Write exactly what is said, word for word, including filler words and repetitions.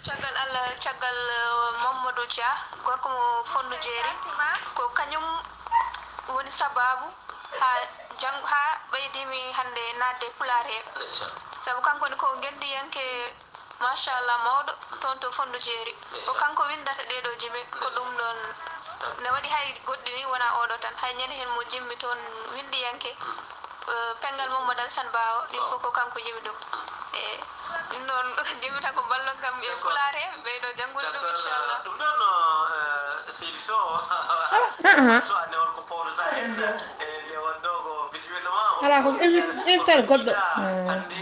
Caggal Allah, caggal eh, Mamadou Dia, gorko mo Fondu Jeeri, ko kañum woni sababu ha jang ha ɓeydimi hannde naatde e Pulaar he. Sabu kanko ne ko ngendiyanke machallah mawɗo toon to Fondu Jeeri. Ko kanko winndata ɗeeɗo jime, ko ɗum ɗon ne waɗi hay goɗɗi ni wona oɗo tan, hay ñande heen mo jimmi toon winndiyanke. Eh, penngal Mamadou Alassane Bawo ɗin fof ko kanko jimi ɗum. E ɗum noon jimi tan ko ballon kam e Pulaar he ɓeyɗo janngude ɗum inchallah. Ɗum ɗon no seydi so so anne on ko powdata hen e nde wonno ko bisimilla ma. Ala ko invitaire goɗɗo. Hannde